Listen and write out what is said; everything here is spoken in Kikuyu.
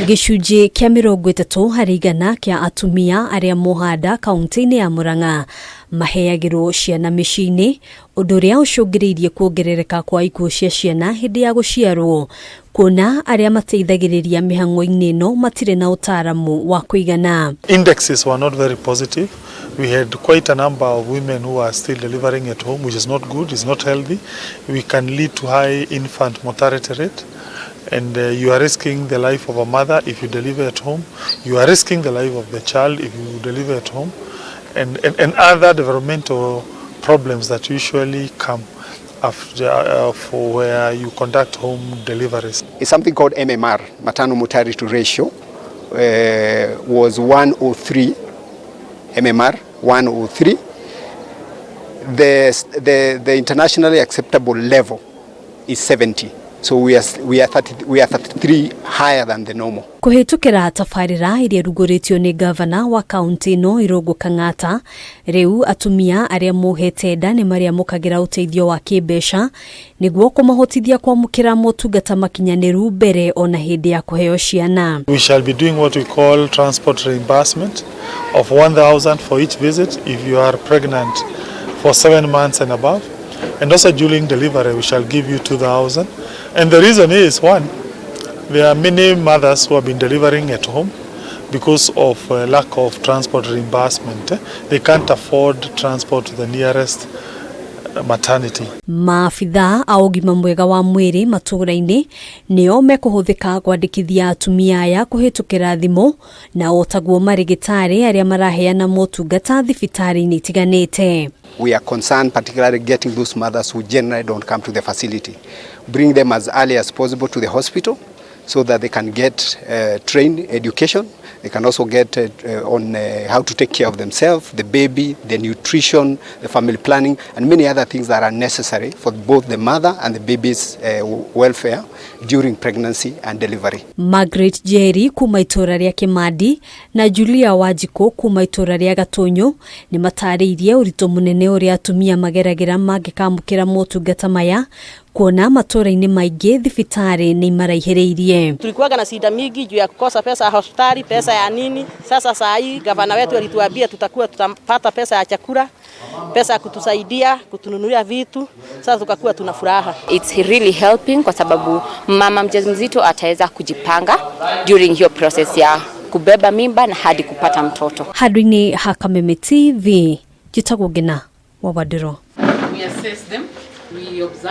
Gĩcunjĩ kĩa 30% kĩa atumia arĩa mohanda kaunti-inĩ ya Murang'a maheagĩrwo ciana mĩciĩ-inĩ, ũndũ ũrĩa ũcũngĩrĩirie kuongerereka kwa ikuũ cia ciana hĩndĩ ya gũciarwo, kuona arĩa mateithagĩrĩria mĩhang'o-inĩ ĩno matirĩ na ũtaaramu wa kũigana. Indexes were not very positive. We had quite a number of women who are still delivering at home, which is not good, it's not healthy. We can lead to high infant mortality rate. And you are risking the life of a mother if you deliver at home. You are risking the life of the child if you deliver at home. And other developmental problems that usually come after for where you conduct home deliveries. It's something called MMR, maternal mortality ratio, was 103, MMR 103. The internationally acceptable level is 70. So we are 33 higher than the normal. Kũhĩtũkĩra tabarĩra ĩrĩa ĩrugũrĩtio nĩ gavana wa kaunti ĩno Irũngũ Kang'ata, rĩu atumia arĩa mohete nda nĩ marĩamũkagĩra ũteithio wa kĩmbeca nĩguo kũmahotithia kwamũkĩra motungata makinyanĩru mbere ona hĩndĩ ya kũheo ciana. We shall be doing what we call transport reimbursement of 1,000 for each visit if you are pregnant for 7 months and above. And also during delivery, we shall give you 2,000. And the reason is, one, there are many mothers who have been delivering at home because of lack of transport reimbursement. They can't afford transport to the nearest maternity. Maabitha a ũgima mwega wa mwĩrĩ matũũra-inĩ nĩo mekũhũthĩka kwandĩkithia atumia aya kũhĩtũkĩra thimũ, na o taguo marĩgĩtarĩ arĩa maraheana motungata thibitarĩ-inĩ itiganĩte. We are concerned particularly getting those mothers who generally don't come to the facility. Bring them as early as possible to the hospital so that they can get trained education. They can also get on how to take care of themselves, the baby, the nutrition, the family planning, and many other things that are necessary for both the mother and the baby's welfare during pregnancy and delivery. Margaret Jerry kuma itũra rĩa Kĩmandi na Julia Wanjikũ kuma itũra rĩa Gatũnyũ nĩ matarĩirie ũritũ mũnene ũrĩa atumia mageragĩra mangĩkamũkĩra motungata maya, kuona matũra-inĩ maingĩ thibitarĩ nĩ imaraihĩrĩirie. Tulikuwaga na shida mingi juu ya kukosa pesa ya hospitali, pesa ya nini. Sasa saa hii gavana wetu alituambia tutakuwa tutapata pesa ya chakula, pesa ya kutusaidia, kutununulia vitu. Sasa tukakuwa tuna furaha. It's really helping kwa sababu mama mjamzito ataweza kujipanga during hiyo process ya kubeba mimba na hadi kupata mtoto. Handũ-inĩ ha Kameme TV, njĩtagwo Ngina wa Wandĩro. We assess them, we observe.